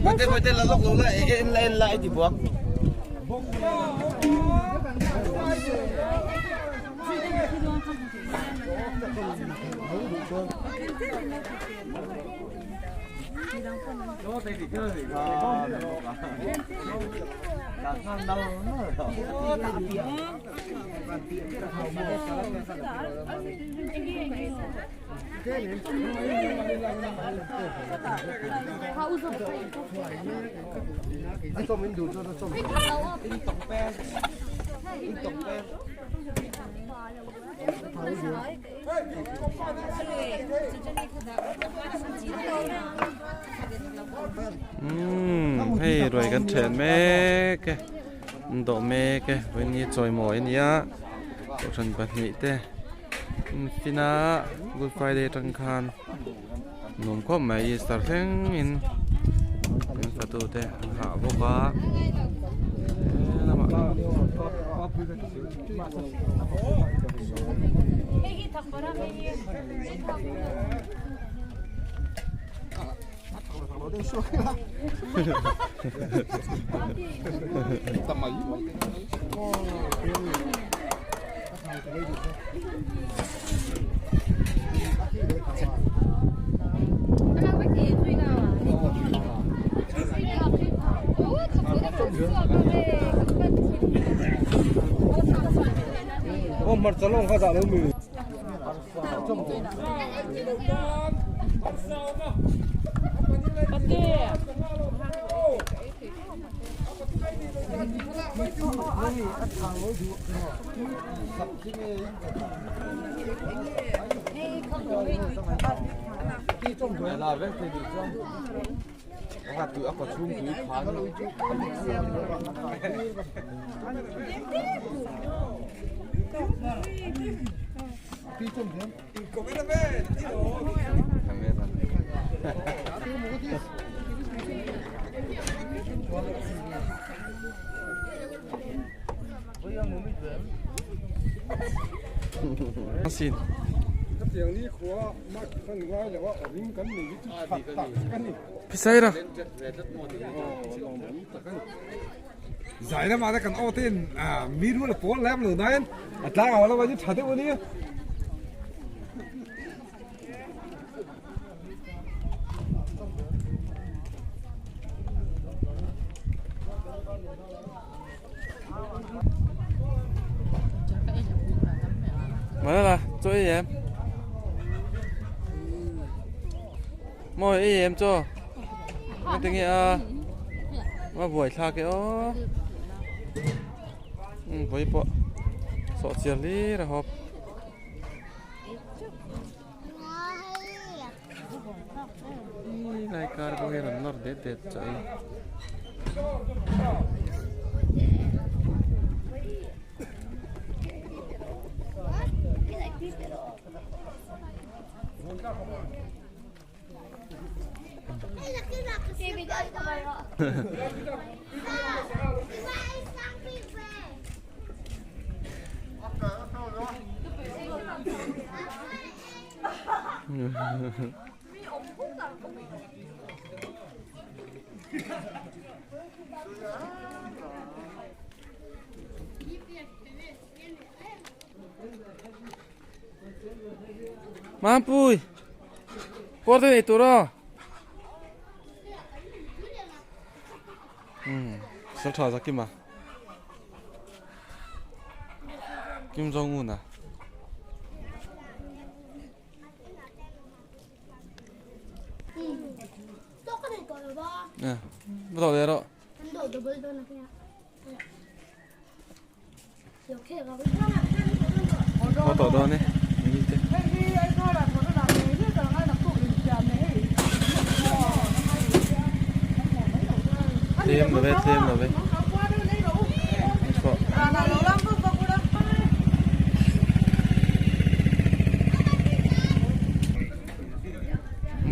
Bawihte bawihte la lawk lo la en la en la i ti buak. Umm hei ruai kan then mek e an dawh mek e vawiin hi chawimawi a nia kohhran pahnih te an fin a good friday atang khan nuam khawp mai easter thleng in an fatu te an hah bawk a helamah. Sin. Phi-sai ra. Zai lamah te kan aw te in mi rual a pawl lem lo nain a tlang au lo a ni tha deuh a ni. Mana la cho ei em mawi ei em cho engtin nge a a buai thlak e aw umm vawi pawh sawh chiar hlir a hawp. Lai kar pawh hian an nawr det det chauh in. Mampui pawr te nei tur aw umm sal tha zakima Kim Jong Un a. Va dawh leh rawh. Va tawh dawn e. Tlem lo ve tlem lo ve.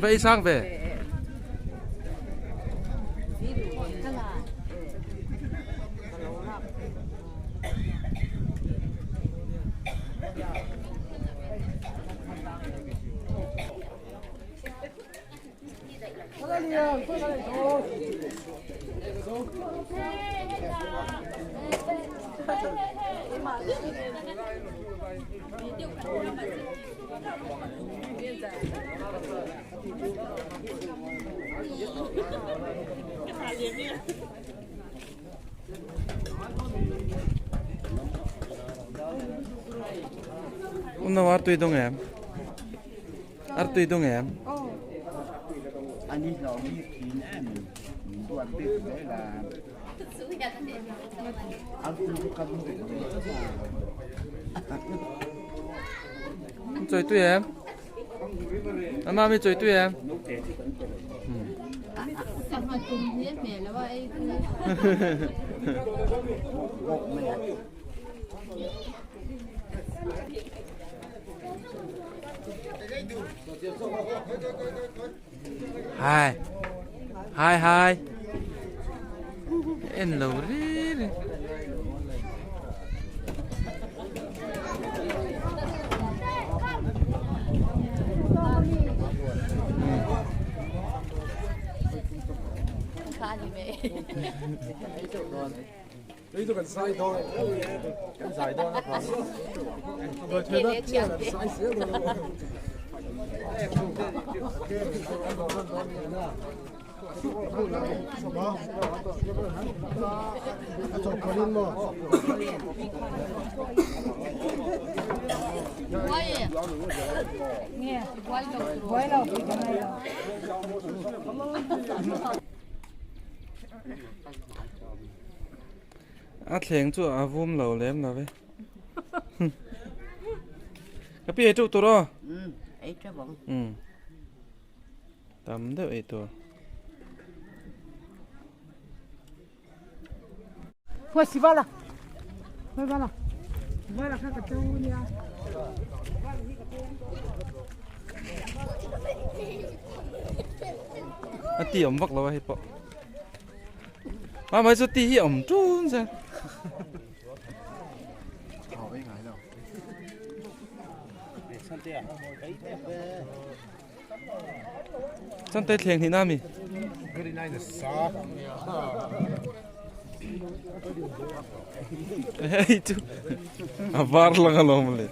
Vậy sang về. Unno artui dawng em? Artui dawng em? Chawi tui em? Ama mi chawi tui em? Hai. Hai hai. En lo ri ri. A thleng chu a vum lo lem lo ve. Ka pi ei teuh tur aw. Ei teuh ang. Tam deuh ei tur. A ti awm vak lo a hei pawh. A mai chu ti hi awm tun zel. Chante thleng hnih na mi. Hei chu a var lang alawm le.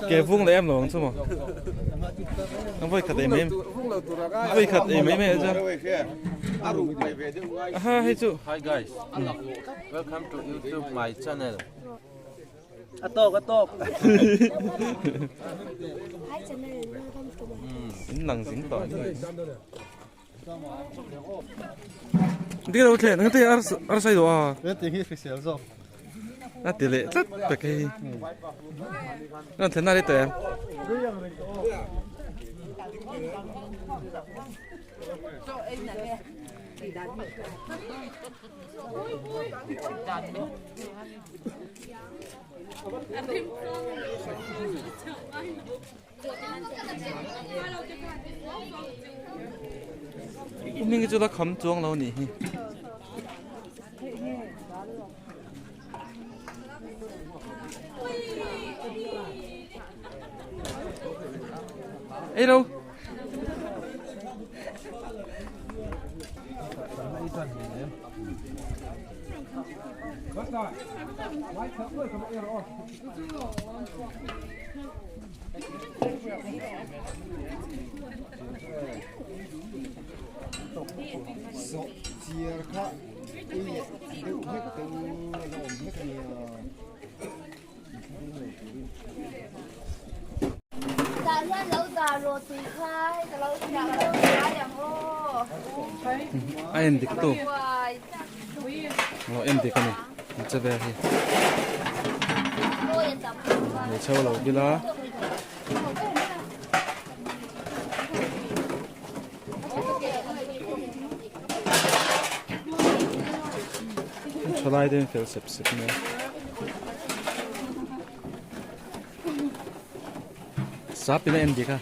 Ke vung leh em lo ang chu maw? Ang voi khat ei mai voi khat ei mai mai a chuan. Aha hei chu. Hi guys, welcome to YouTube my channel. A tawk a tawk. In lang zing tawh ni. Ding lo thlen ang te ar ar sai do a. Ti hi hrisel zawk. A ti leh tlat tak hei. Ran thlen na le tawh em. Hming hi chu la kham chuang lo nih hi. Ei lo. A en dik tu lo en dik a ni an che vel hi hmeichhe lo ila. Thalai te an fel sep sep mai a. Sap in a en dik a.